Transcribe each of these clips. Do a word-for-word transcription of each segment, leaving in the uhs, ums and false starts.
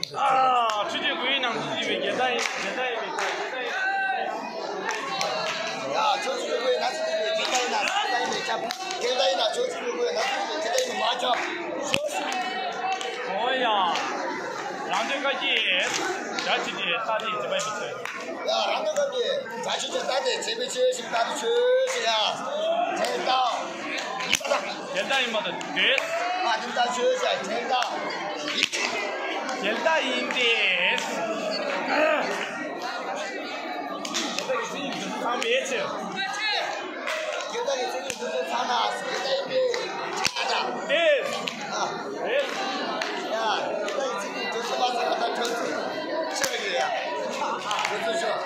ཨ། ཆོས་ཀྱི་སྐུའི་ནང་དུ་བཞུགས་པའི་རྒྱལ་དར་ཡིན། རྒྱལ་དར་ཡིན་པའི་ཆ། རྒྱལ་དར་ཡིན་པའི་ཆ། ཡ། ཆོས་ཀྱི་སྐུའི་ནང་དུ་བཞུགས་པའི་རྒྱལ་དར་ཡིན་ན། རྒྱལ་དར་ཡིན་པའི་ཆ། རྒྱལ་དར་ཡིན་ན། ཆོས་ཀྱི་སྐུའི་ནང་དུ་བཞུགས་པའི་རྒྱལ་དར་ཡིན་པའི་མ་ཆོག་འོ་ཡ། རང་དོན་བཀའ་བརྒྱད། བྱ་བྱེད་ཀྱི་རྟགས་དེ་བྱེད་པ་ཡིན་ཚུལ། ཡ། རང་དོན་བཀའ་བརྒྱད། བྱ་བྱེད་ཀྱི་རྟགས་དེ་བྱེད་པའི་ཆོས་ཤིག་རྟགས་དེ་ཆོས་ཤིག་ཡ། དྲན་རྟགས། ཡིན་པ་དང་། རྒྱལ་དར་ཡིན་པ་དང་འདོད། ཨ། དེ་ལྟར་ཆོས་ཤིག་དྲན་རྟགས། རྒྱལ་དར་ཡིན་ཏེ། རྒྱལ་དར་གྱི་མཚན་ཉིད་འདི་ཚོ་ཚང་མེད་ཚེ། རྒྱལ་དར་གྱི་མཚན་ཉིད་འདི་ཚོ་ཚང་ན་རྒྱལ་དར་ཡིན་ཏེ། ཨ། ད། ཏེ། ཨ། རེད། ཡ། རྒྱལ་དར་གྱི་མཚན་ཉིད་འདི་ཚོ་མ་ཚང་བ་ད་ཁྱོད་ཚོས་ཤེས་ཀྱི་ཡ། ཁྱོད་ཚོས་ཤོད།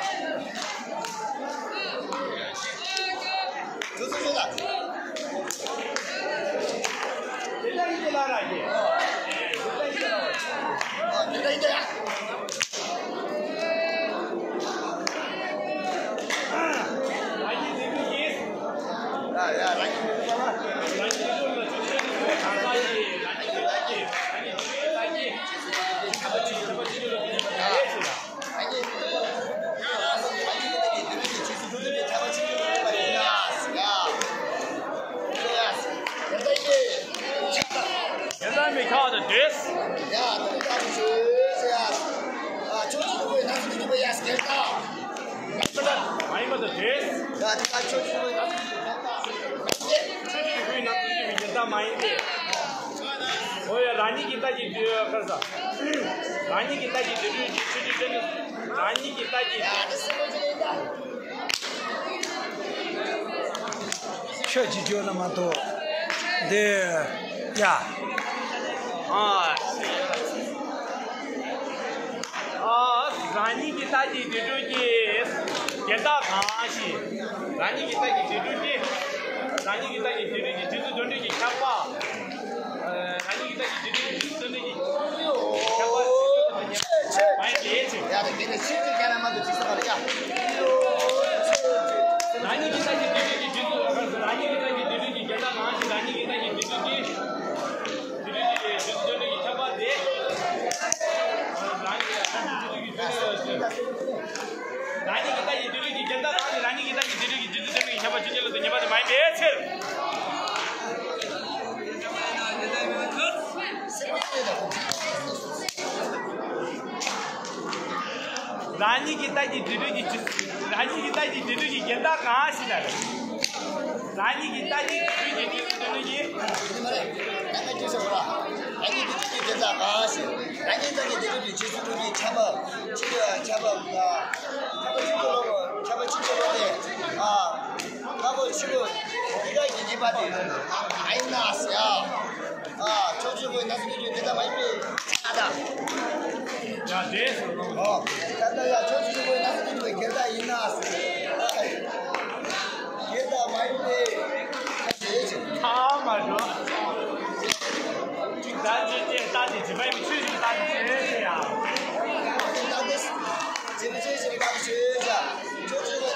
རྒྱལ་དར་མི་ཁྱབ་པ་དང་འདོད། ཡ། དེ་ལྟ་བུ་ཞིག་ཡ། ཨ། ཆོས་ཀྱི་སྐུའི་ནང་དུ་འཇུག་པའི་ཡ་རྒྱལ་དར། མ་ཡིན་པ་དང་འདོད། ཡ། དེ་ལ་ཆོས་ཀྱི་སྐུའི་ནང་དུ་འཇུག་པའི་ཡ་རྒྱལ་དར། ཆོས་ཀྱི་སྐུའི་ནང་དུ་འཇུག་པའི་རྒྱལ་དར་མ་ཡིན་ཏེ། འོ་ཡ། རང་ཉིད་ཀྱི་རྟགས་ཀྱིས་འདོད་པར་ས། རང་ཉིད་ཀྱི་རྟགས་ཀྱིས་འདོད་འདོད་ཀྱི་ཆོས་ཀྱི་སྐུ་ནི། རང་ཉིད་ཀྱི་རྟགས་ཀྱིས། ཡ། དེ་སེམས་པ་ཅན་ཡིན་ད། ཆོས་ཀྱི་སྐུ་ལ་མ་གཏོགས། འདི། ཡ། ཨ། ཨ། རང་ཉིད་ཀྱི་རྟགས་ཀྱིས་འདོད་འདོད་ཀྱི་རྒྱལ་དར་གང་ཞིག་རང་ཉིད་ཀྱི་རྟགས་ཀྱིས་འདོད་འདོད་ཀྱི། རང་ཉིད་ཀྱི་རྟགས་ཀྱིས་འདོད་འདོད་ཀྱི་རྗེས་སུ་འདོད་འདོད་ཀྱི་ཁྱབ་པ། རང་ཉིད་ཀྱི་རྟགས་ཀྱིས་འདོད་འདོད་ཀྱི་རྗེས་སུ་འདོད་འདོད་ཀྱི་ཁྱབ་པ། མ་ཡིན་ལས་ཚེ། ཡ། དེ་དེ་ནས་ཤིན་ཏུ་རྒྱ་ན་མ་དུ་ཅི་ས་མ་རེད་ཡ། རང་ཉིད་ཀྱི་རྟགས་ཀྱིས་འདོད་འདོད་ཀྱི་རྗེས་སུ། རང་ཉིད་ཀྱི་རྟགས་ཀྱིས་འདོད་འདོད་ཀྱི་རྒྱལ་དར་གང་ཞིག་རང་ཉིད་ཀྱི་རྟགས་ཀྱིས་འདོད་འདོད་ཀྱི། འདོད་འདོད་ཀྱི་རྗེས་སུ་འདོད་འདོད་ཀྱི་ཁྱབ་པ་དེ། རང་ཉིད་ཀྱི་རྟགས་ཀྱིས་འདོད་འདོད་ཀྱི་རྒྱལ་དར་གང་ཞིག་རང་ཉིད་ཀྱི་རྟགས་ཀྱིས་འདོད་འདོད་ཀྱི་རྗེས་སུ་འདོད་འདོད་ཀྱི་ཁྱབ་པ་ཆོས་ཅན་ལ་དོན་ཉན་པ་དེ་མ་ཡིན་པའི་ཕྱིར། རང་ཉིད་ཀྱི་རྟགས་ཀྱིས་འདོད་འདོད་ཀྱི་རྗེས་སུ། རང་ཉིད་ཀྱི་རྟགས་ཀྱིས་འདོད་འདོད་ཀྱི་རྒྱལ་དར་གང་ཞིག་ལ། རང་ཉིད་ཀྱི་རྟགས་ཀྱིས་འདོད་འདོད་ཀྱི་རྗེས་སུ་འདོད་འདོད་ཀྱི། རང་ཉིད་ཀྱི་རྟགས་ཀྱིས་འདོད་འདོད་ཀྱི་རྒྱལ་དར་གང་ཞིག་རང་ཉིད་རྟགས་ཀྱིས་འདོད་འདོད་ཀྱི་རྗེས་སུ་འགྲོ་གི་ཁྱབ་པ་ཆོས་ཅན། ཁྱབ་པ། ཁྱབ་པ་ཆོས་ཅན་ལོ། ཁྱབ་པ་ཆོས་ཅན་ལོ་སྟེ། ཨ། ང་གོ་ཆོས་ཅན་གཉིས་ཀ་གི་ཉེས་པ་དེ་མ་ཡིན་ན་ཟེར་ཡ། ཨ། ཕྱོགས་ཆོས་ཅན་གྱི་ནང་དུ་འདུས་པའི་དེ་ལྟ་མ་ཡིན་པའི་ཆ་དང་། ཡ་དེ། ཨོ། ད་ལྟ་ཡ་ཕྱོགས་ཆོས་ཅན་གྱི་ནང་དུ་འདུས་པའི་དེ་ལྟ་ཡིན་ན་ཟེར། དེ་ལྟ་མ་ཡིན་པའི་ཆ་དེ་ཆེ། ཨ་མ་རོ། ད་ཅི་ཅི་ད་ཅི་ཅི་བའི་ཆོས་ཅན་ད་ཅི་ཅི་ཡ། ད་དེ་ཅི་ཅི་ཅི་ད་ཅི་ཅི་ཡ། ཕྱོགས་ཆོས་ཅན་གྱི།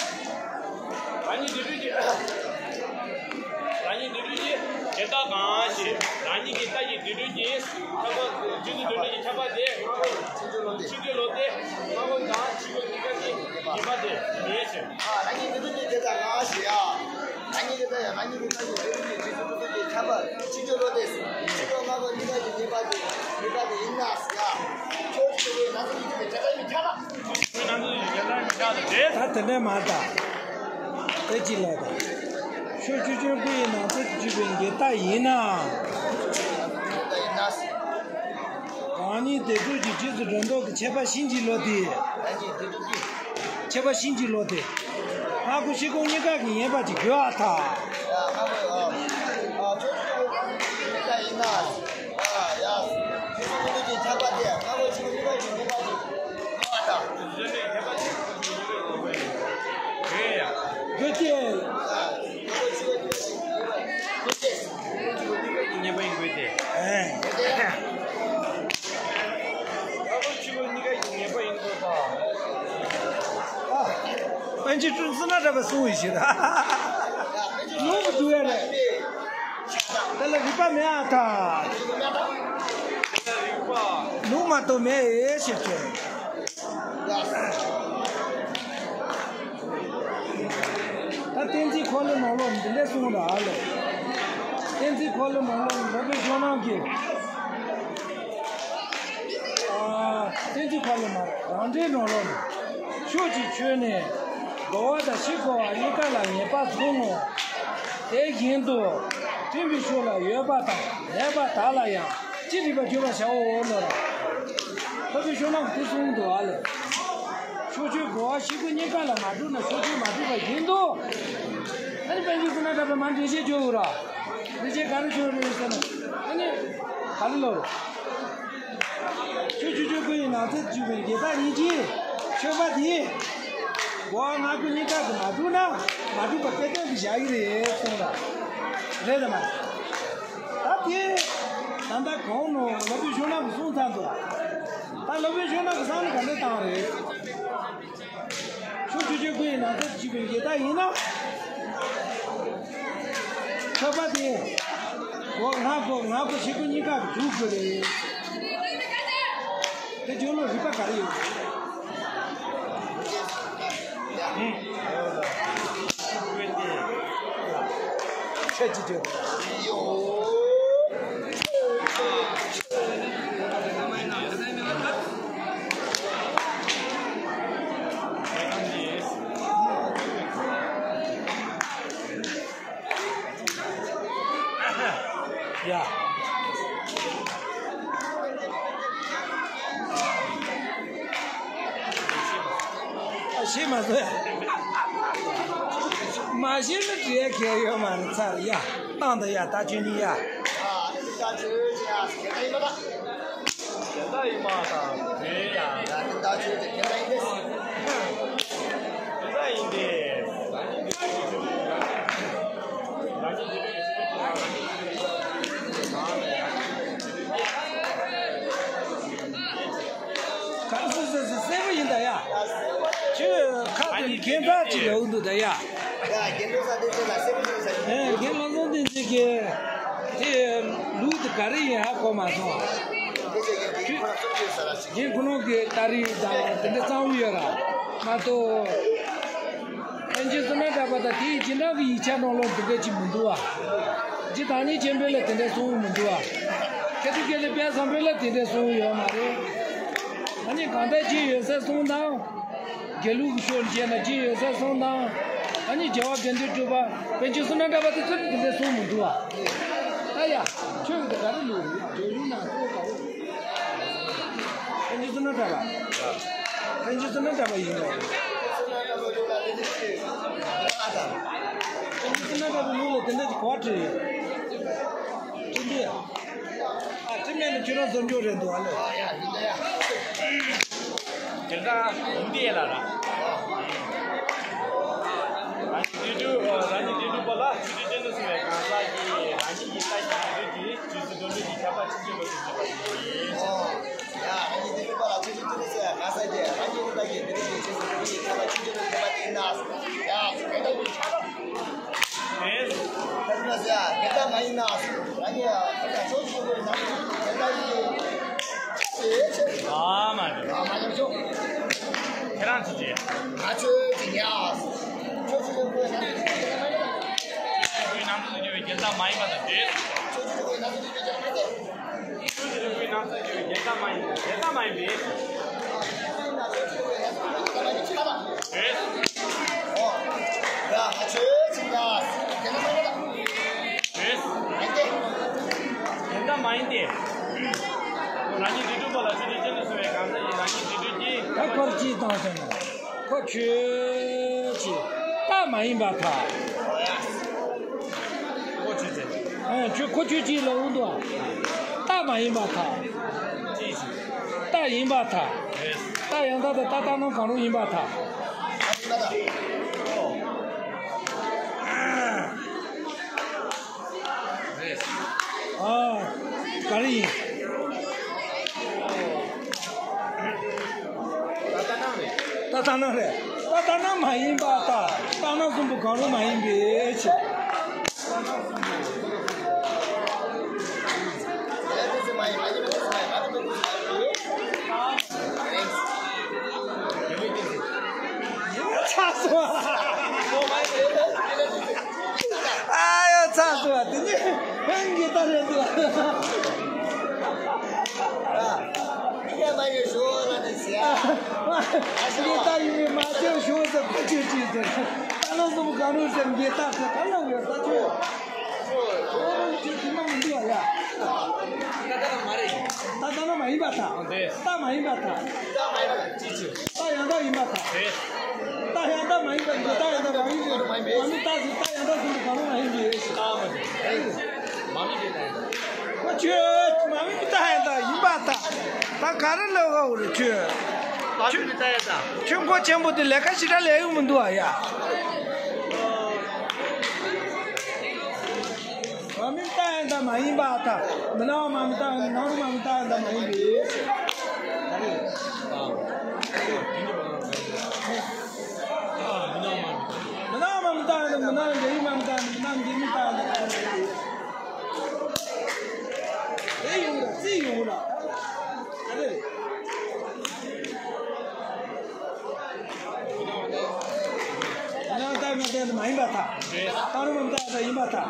རང་ཉིད་འདོད་འདོད་ཀྱི། རང་ཉིད་འདོད་འདོད་ཀྱི་དེ་ལྟ་གང་ཞིག་རང་ཉིད་ཀྱི་རྟགས་ཀྱིས་འདོད་འདོད་ཀྱི་ཁྱབ་པ། རྗེས་སུ་འདོད་འདོད་ཀྱི་ཁྱབ་པ་དེ། ཆོས་ཅན་ལོ་སྟེ། སྔ་རྒོལ་དང་ཕྱི་རྒོལ་གཉིས་ཀ་གི་ཉེས་པ་དེ་མེད་ཟེར། ཨ། རང་ཉིད་འདོད་འདོད་ཀྱི་དེ་ལྟ་གང་ཞིག་ཡ། རང་ཉིད་ཀྱི་རྟགས་ཡ། རང་ཉིད་ཀྱི་རྟགས་ཀྱིས་འདོད་འདོད་ཀྱི་རྗེས་སུ་འགྲོ་འདོད་ཀྱི་ཁྱབ་པ་ཕྱི་རྒོལ་ལོ་སྟེ། ཕྱི་རྒོལ་སྔ་རྒོལ་གཉིས་ཀ་གི་ཉེས་པ་དེ། ཉེས་པ་དེ་ཡིན་ན་ཡ། ཕྱོགས་ཆོས་ཅན་གྱི་ནང་དུ་འདུས་པའི་དེ་ལྟ་ཡིན་ཁྱབ་པ། ད་དེ་འདྲ་མ་ད། དེ་ཅི་ལ་ད། ཕྱོགས་ཆོས་ཅན་སྐུ་ཡི་ནང་དུ་འདུས་པའི་དེ་ལྟ་ཡིན་ན། རང་ཉིད་དེ་དུས་ཀྱི་རྗེས་སུ་འགྲོ་འདོད་ཀྱི་ཁྱད་པར་ཕྱིན་ཅི་ལོག་སྟེ། ཁྱད་པར་ཕྱིན་ཅི་ལོག་སྟེ། སྔ་རྒོལ་ཕྱི་རྒོལ་གཉིས་ཀ་གི་ཉེས་པ་ཅིག་དགོས་པར་ཐལ། ཨ། ཡ། ཕྱོགས་ཆོས་ཅན་སྐུ་ཡི་ནང་དུ་འདུས་པའི་དེ་ལྟ་ཡིན་ན། ཨ། ཡ། རྗེས་སུ་འགྲོ་འདོད་ཀྱི་ཁྱབ་པ་དེ་སྔ་རྒོལ་ཕྱི་རྒོལ་གཉིས་ཀ་གི་ཉེས་པ་ཅིག་དགོས་པར་ཐལ། དགོས་ཏེ། ཉེས་པ་ཡིན་དགོས་ཏེ། ཨེ། ཕན་ཆད་སྤྲུལ་སྲིད་ན་འདྲ་བ་གསུང་བའི་ཕྱིར། ལུང་གི་འདུག་ཡ་རེད། དེ་ལ་རིག་པ་མེད་ཨ་ཐ། ལུང་མ་གཏོགས་མེད་ཨེ་ཞེས་བྱས། ད་བསྟན་འཛིན་འཁོར་ལོ་ནང་ལོགས་འདི་འདྲ་གསུངས་ར་ཨ་ལོ། བསྟན་འཛིན་འཁོར་ལོ་ནང་ལོགས་འདི་འདྲ་ཤོག་ནང་གི། ཨ། བསྟན་འཛིན་འཁོར་ལོ་མ་རེད། རང་འགྲེལ་ནང་ལོགས་ནས། ཕྱོགས་ཀྱི་ཆོས་ནི། རྒོལ་བ་དང་ཕྱིར་རྒོལ་བ་གཉིས་ཀ་ལ་ངེས་པར་མཚུངས་ངོ་། དེ་བཞིན་དུ། མཐུན་པའི་ཕྱོགས་ལ་ཡོད་པ་དང་མེད་པ་དག་ལ་ཡང་ཅི་རིགས་པ་བརྗོད་པར་བྱའོ་ལོ། ལྷག་པའི་ཤོག་ནང་དུ་གསུངས་འདུག་ཨ་ལེ། ཕྱོགས་ཆོས་རྒོལ་བ་ཕྱིར་རྒོལ་གཉིས་ཀ་ལ་མ་གྲུབ་ན་ཕྱོགས་ཆོས་མ་གྲུབ་པ་བཞིན་དུ། ཨ་ནི་པཎ་ཆེན་བསོད་ནམས་གྲགས་པས་མ་འགྲེལ་བཤད་བརྗོད་འུ་ར། འགྲེལ་བཤད་ག་རེ་བརྗོད་རེད་ཟེར་ན། ཨ་ནི། ག་རེ་ལབ་རེད། ཆོས་ཆོས་ཆོས་ཀུན་ཡིན་ནང་ཚན་གཅིག་པའི་དགེ་རྩ་གཉིས་ཀྱི་ཆོས་པ་དེས། རྒོལ་བ་ང་རྒོལ་གཉིས་ཀ་གི་མ་གྲུབ་ན་མ་གྲུབ་པ་དཔེ་སྟོན་གྱི་བཞག་གི་རེད་གསུངས་ལ། རེད་དམ། ད་དེ་ད་ལྟ་གོང་ནང་ལྷག་པའི་ཤོག་ནང་གི་གསུངས་ཚར་འདུག་ད་ལྷག་པའི་ཤོག་ནང་གི་བསམ་བློ་ག་འདྲ་བཏང་རེད། ཆོས་ཆོས་ཆོས་ཀུན་ཡིན་ནང་ཚན་གཅིག་པའི་དགེ་རྩ་ཡིན་ན། ཆོས་པ་དེ། རྒོལ་ང་རྒོལ་ང་རྒོལ་ཕྱིར་རྒོལ་གཉིས་ཀ་གི་འཇུག་དགོས་རེད། དེ་བརྗོད་ལུགས་རིག་པ་ག་རེ་ཡོད། ཁྱེད་ཀྱིས་བརྗོད། ཡ། ཤེས་མ་སོང་། མ་ཤེས་ན་བྲིས་ཡ་གལ་ཡོད་མ་རེད་ཚར་ཡ། བཏང་དང་ཡ་ད་ཁྱོད་ནི་ཡ། དེ་ལྟ་ཡིན་མ་དང་དེ་ཡ། དེ་ལྟ་ཡིན་ཏེ། ག་རེ་ཟེར་ཟེར་ཟེར་གསལ་པོ་ཡིན་ད་ཡ། ཁྱོད་ཁ་དེ་རྒན་ཚ་ཅིག་ལབ་འདུག་ད་ཡ། ཨེ་རྒན་བློ་བཟང་བསྟན་འཛིན་གྱི་དེ་ལུགས་དེ་ག་རེ་ཡིན་ཧ་གོ་མ་སོང་། རྒན་ཁོ་རང་གི་ཏ་རིག་དང་དེ་འདྲ་གཙང་བོ་ཡོད་ར་མ་གཏོགས། ཨེ་རྗེ་བཙུན་མ་གྲགས་པ་དང་དེའི་རྗེས་འབྲང་གི་ཡིག་ཆ་ནང་ལོགས་འདི་འདྲ་ཅིག་མི་འདུག་བ། རྗེ་བདག་ཉིད་ཆེན་པོ་ལ་དེ་འདྲ་གསུངས་མི་འདུག་བ། མཁས་གྲུབ་རྒྱལ་ལས་དཔལ་བཟང་པོ་ལ་དེ་འདྲ་གསུངས་ཡོད་མ་རེད། ཨ་ནི་གང་ལྟར་རྗེ་ཡོད་སར་གསུངས་དང་། དགེ་ལུགས་ཀྱི་ཕྱོགས་བྱས་ན་རྗེ་ཡོད་སར་གསུངས་དང་། ཨ་ནི་རྒྱལ་བ་དགེ་འདུན་གྲུབ་པ་པཎ་ཆེན་བསོད་ནམས་གྲགས་པ་དེ་ཚོས་དེ་འདྲ་གསུངས་མི་འདུག་བ། ཨ་ཡ། ཁྱོད་ཀྱི་དེ་ག་རེ་ལུགས་རེད། བརྗོད་གཞུང་ནང་གསལ་ག་རེ། ཨེ་རྗེ་བཙུན་མ་གྲགས་པ། ཨེ་རྗེ་བཙུན་མ་གྲགས་པ་ཡིན་ནོ། ཨེ་རྗེ་བཙུན་མ་གྲགས་པ་ལུགས་ལ་དེ་འདྲ་ཅིག་གོ་བྲིས་ཡོད། བྲིས་འདི་ཡ། ཨ་བྲིས་མེད་ན་ཁྱོད་རང་བཟོ་འཇོག་རེད་འདུག་ཨ་ལེ། དེ་འདྲ་ཡིན་འདི་ཡ་ལ་ར། རང་ཉིད་དེ་དུས་རང་ཉིད་དེ་དུས་པོ་ལ་ཆུ་དུས་ཅན་དུ་སོང་བའི་གང་ཟག་གིས་རང་ཉིད་ཀྱི་ལྟ་ཞིབ་དེ་དུས་ཀྱི་ཇུས་གསུམ་འགྲོ་ལུགས་ཀྱི་ཁྱབ་པ་ཕྱིན་ཆད་པ་དུ་བྱེད་པ་ཡིན། ཡ་རང་ཉིད་དེ་དུས་པོ་ལ་ཆུ་དུས་ཅན་དུ་སོང་བའི་གང་ཟག་གིས་རང་ཉིད་ཀྱི་ལྟ་ཞིབ་དེ་དུས་ཀྱི་ཇུས་གསུམ་འགྲོ་ལུགས་ཀྱི་ཁྱབ་པ་ཕྱིན་ཆད་པ་དུ་བྱེད་པ་ཡིན་ན། ཡ་དེ་འདྲ་ཡིན། ད་དེ་འདྲ་ཟེར་ཡ་དེ་ལྟ་མ་ཡིན་ན། རང་ཉིད་ཡ་ཕྱོགས་ཆོས་གོ་རེ་ན་དེ་ལྟ་ཡིན། ཨ་མ་རེད། ཨ་མ་ཡིན་ཆོག་ཁྱེད་རང་ཚོ་ཅི། ང་ཚོས་ཅི་ཉག་ཕྱོགས་ཆོས་གོ་རེ་ན་དེ་ལྟ་མ་ཡིན་ན། ཁྱོད་ནང་དུ་འགྱུར་བའི་རྒྱལ་ཚབ་མ་ཡིན་པ་དང་འདྲེས། ཕྱོགས་ཆོས་གོ་རེ་ན་དེ་ལྟ་མ་ཡིན་ན། ཆོས་ཀྱི་རིག་པའི་ནང་ཚན་གྱི་རྒྱལ་ཁམས་མ་ཡིན་པས། རྒྱལ་ཁམས་མ་ཡིན་པས། རེད། རྒྱལ་ཁམས་མ་ཡིན་ཏེ། རང་ཉིད་དུད་འགྲོ་པོ་ལ་ཆོས་ཀྱི་སྤྱན་དུ་སོང་བའི་གང་ཟག་ཡིན། རང་ཉིད་དུད་འགྲོ་གྱི། ད་ཁོར་ཅི་བཏང་ཟེར་ན། ཁོ་ཁྱོད་ཀྱི་རྟགས་མ་ཡིན་པར་ཐལ། ཁོ་ཆོས་ཅན། ཨ་ཁྱོད་ཁོ་ཆོས་ཅན་ལ་འུ་འདུག་ཨ། རྟགས་མ་ཡིན་པར་ཐལ། ཅི་ཞིག་རྟགས་ཡིན་པར་ཐལ། རེད། རྟགས་ཡང་དག་དང་རྟགས་རྟགས་སྣང་གང་རུང་ཡིན་པར་ཐལ། རེད། ཨ། ག་རེ་ཡིན། རྟགས་རྟགས་སྣང་རེད། རྟགས་རྟགས་སྣང་རེད། རྟགས་ ལྟ་ན་མ་ཡིན་པ་དང་། ལྟ་ན་གསུམ་པོ་གང་རུང་མ་ཡིན་པའི་ཕྱིར། ཚར་སོང་། ཨ་ཡོ། ཚར་སོང་། དེ་ནི་ཕན་གྱི་ལྟ་རེད་འདུག་ཨ། ངས་མ་ཡོད་ཞུ་ལ་ནི་ཟེར། ཨ། ངས་ལྟ་ཡིན་མིན་མ་ཤེས་ཞུ་ཟེར། ཁོ་ཆོས་ཅི་ཟེར། ད་ལོ་གསུམ་གང་རུང་ཟེར། ངས་ལྟ་ཟེར། ག་ལ་ཡོད་ལྟ་ཆོས། ཁོ་རང་ཆོས་དེ་མ་མི་འདུག་ཨ་ཡ། ད་ལྟ་ན་མ་ཡིན་པར་ཐལ། ལྟ་མ་ཡིན་པར་ཐལ། ལྟ་ཡང་དག་ཡིན་པར་ཐལ། ལྟ་ཡང་དག་མ་ཡིན་པར་ཐལ། ལྟ་ཡང་དག་མ་ཡིན་པར་ཐལ། མ་མི་ལྟ་ཟེར། ལྟ་ཡང་དག་ཟེར་གང་རུང་མ་ཡིན་པའི། ཁོ་ཆོས་མ་མི་ལྟ་ཡང་དག་ཡིན་པར་ཐལ། ད་ག་རེ་ལབ་དགོས་རེད་ཁྱོད། མ་མི་ལྟ་ཡང་དག་ཁྱོད་མགོ་ཆེན་པོ་དེ་ལས་ཀ་ཞེ་དྲག་ལས་ཡོང་མི་འདུག་ཨ་ཡ། མ་མི་ལྟ་ཡང་དག་མ་ཡིན་པར་ཐལ། མི་སྣང་བ་མ་མི་ལྟ་ཡང་དག། སྣང་རུང་མ་མི་ལྟ་ཡང་དག་མ་ཡིན་པའི་ཕྱིར། མི་སྣང་བ་མ་མི་ལྟ་ཡང་དག། མི་སྣང་འདྲེ་ཡིས་མ་མི་ལྟ་ཡང་དག། མི་སྣང་འདྲེ་མི་ལྟ་ཡང་དག་མ་ཡིན་པའི་ཕྱིར། དེ་ཡོང་ལ་རྩིས་ཡོང་ལ། ཨ་རེ། སྣང་ལྟ་མི་ལྟ་མ་ཡིན་པར་ཐལ། སྣང་རུང་མ་ལྟ་ཡང་དག་ཡིན་པར་ཐལ།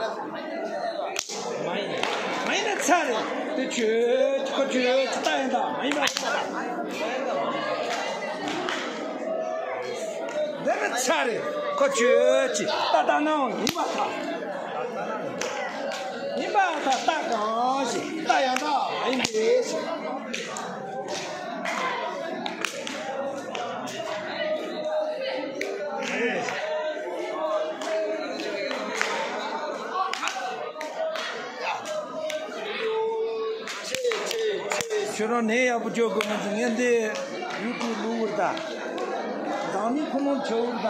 མ་ཡིན་ན་ཚར་རེད། དེ་ཆོས་ཁོ་ཆོས་ལྟ་ཡང་དག་མ་ཡིན་པར་ཐལ། དེ་ནི་ཚར་རེད། ཁོ་ཆོས་ཀྱི་ལྟ་ལྟ་སྣང་ཡིན་པར་ཐལ། ཡིན་པར་ཐལ། ལྟ་གང་ཞིག་ལྟ་ཡང་དག་མ་ཡིན་པའི་ཕྱིར། ཁྱོད་རང་ནད་ཡག་པོ་བཅོས་དགོས་མི་ཚེ་ངས་འདི་ཡུལ་དུ་ལུག་བུར་ད། འཛམ་གླིང་ཁོ་མོར་ཆེ་བུར་ད་ཡ། ད་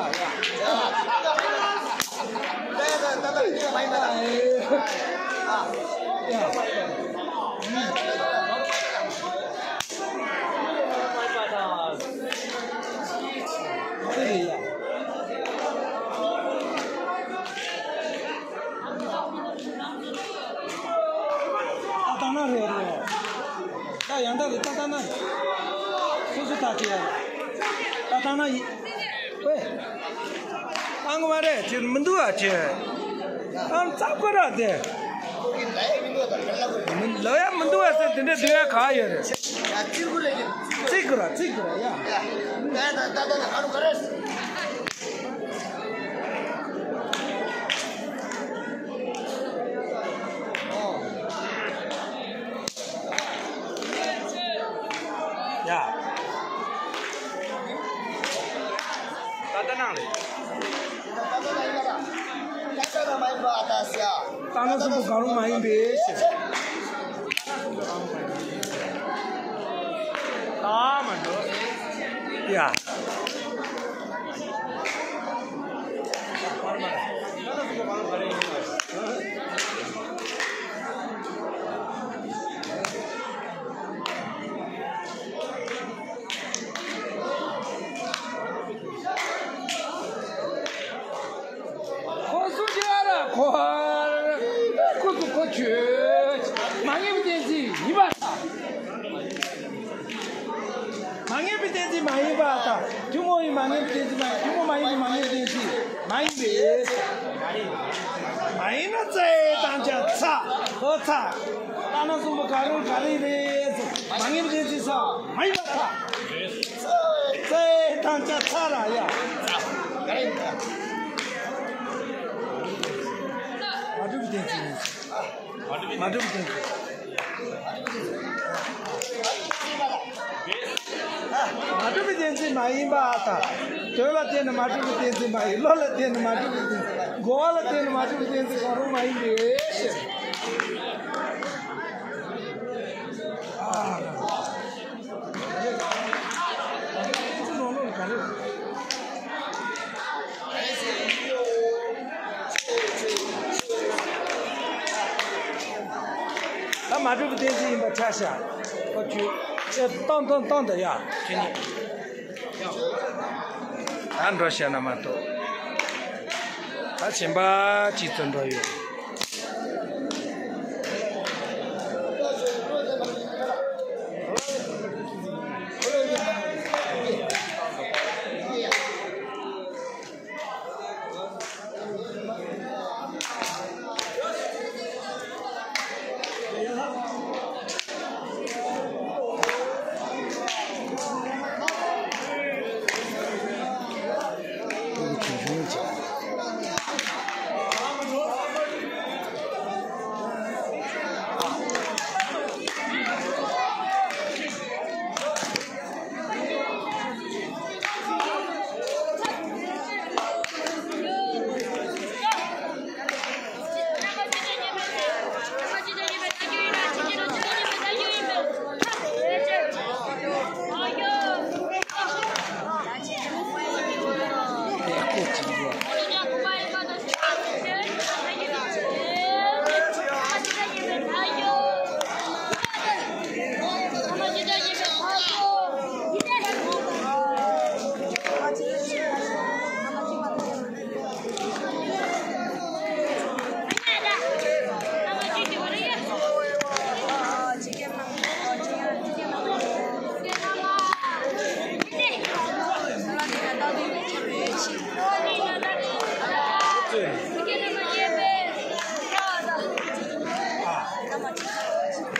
ལྟ་ན་རེད་རེད། ད་ཡང་དག་རེད། ད་ལྟ་ན། སོ་སོ་ད་ཅི་ཡ། ད་ལྟ་ན་ཡི། ཧོས། ཨང་མ་རེད་ཅི་མི་འདུག་ཨ་ཅི། ཨང་རྩ་བ་ར་དེ། མི་ལོ་ཡ་མི་འདུག་ཨ་ཟེར་དེ་འདྲ་འདུག་ཡ་ག་ཡོད་རེད། ཙིག་གུ་ར་ཙིག་གུ་ར་ཡ། ཡ། ད་ལྟ་ནང་རེད། ལྟ་ན་གསུམ་པོ་གང་རུང་མ་ཡིན་པའི་ཕྱིར། ད་མ་འགྲོ། ཡ། ཁོ་སུ་ཅི་ཨ་ར་ཁོ། ཁོ་སུ་ཁོ་ཆོས། མ་ངེས་པའི་གཏན་ཚིགས་ཡིན་པར་ཐལ། མ་ངེས་པའི་གཏན་ཚིགས་མ་ཡིན་པར་ཐལ། ཐུན་མོང་བའི་མ་ངེས་པའི་གཏན་ཚིགས་མ་ཡིན། ཐུན་མོང་མ་ཡིན་པའི་མ་ངེས་པའི་གཏན་ཚིགས་མ་ཡིན་པས། མ་ཡིན་ན་ཙེ་དང་ཅ་ཚ། ཧོ་ཚ། ལྟ་ན་གསུམ་པོ་ག་རུང་ག་རེ་རེད་ཟེར། མ་ངེས་པའི་གཏན་ཚིགས་སོ་མ་ཡིན་པར་ཐལ། ཙེ་དང་ཅ་ཚ་ར་ཡ། མ་གྲུབ་པའི་གཏན་ཚིགས་ཡིན། མ་གྲུབ་པའི་གཏན་ཚིགས། མ་གྲུབ་པའི་གཏན་ཚིགས་མ་ཡིན་པར་ཐལ། དོན་ལ་བརྟེན་ནས་མ་གྲུབ་པའི་གཏན་ཚིགས་མ་ཡིན། བློ་ལ་བརྟེན་ནས་མ་གྲུབ་པའི་གཏན་ཚིགས། གོ་བ་ལ་བརྟེན་ནས་མ་གྲུབ་པའི་གཏན་ཚིགས་གང་རུང་མ་ཡིན་པའི་ཕྱིར། ད་མ་གྲུབ་པའི་གཏན་ཚིགས་ཡིན་པ་ཆ་བཞག་ཁོ་ཆོས་ཁྱེད་བཏང་བཏང་བཏང་དང་ཡ་ཁྱེད་གཉིས། ད་འགྲོ་ཤེས་ན་མ་གཏོགས། ད་ཆེན་པ་གཅིག་ཏུ་འགྲོ་ཡོད།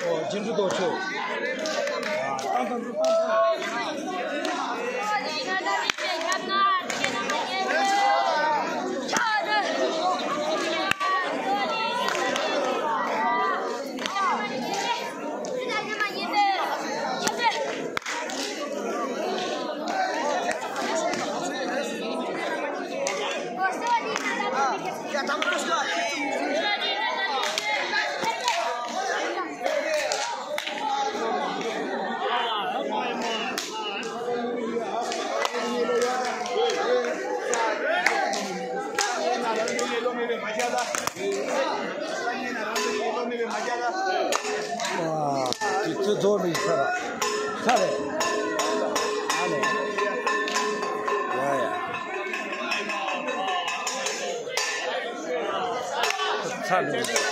ཨོ། རྗེ་འགྲོ་ལྡོག་ཕྱོགས། ཨ། ཏང་ཏང་ཏང་ཏང་། ཨ། དེ་ཚོ་རྫོགས་ནས་ཚར་ར། ཚར་རེད། ཨ་ལས། ཡ་ཡ། ཚར་རེད།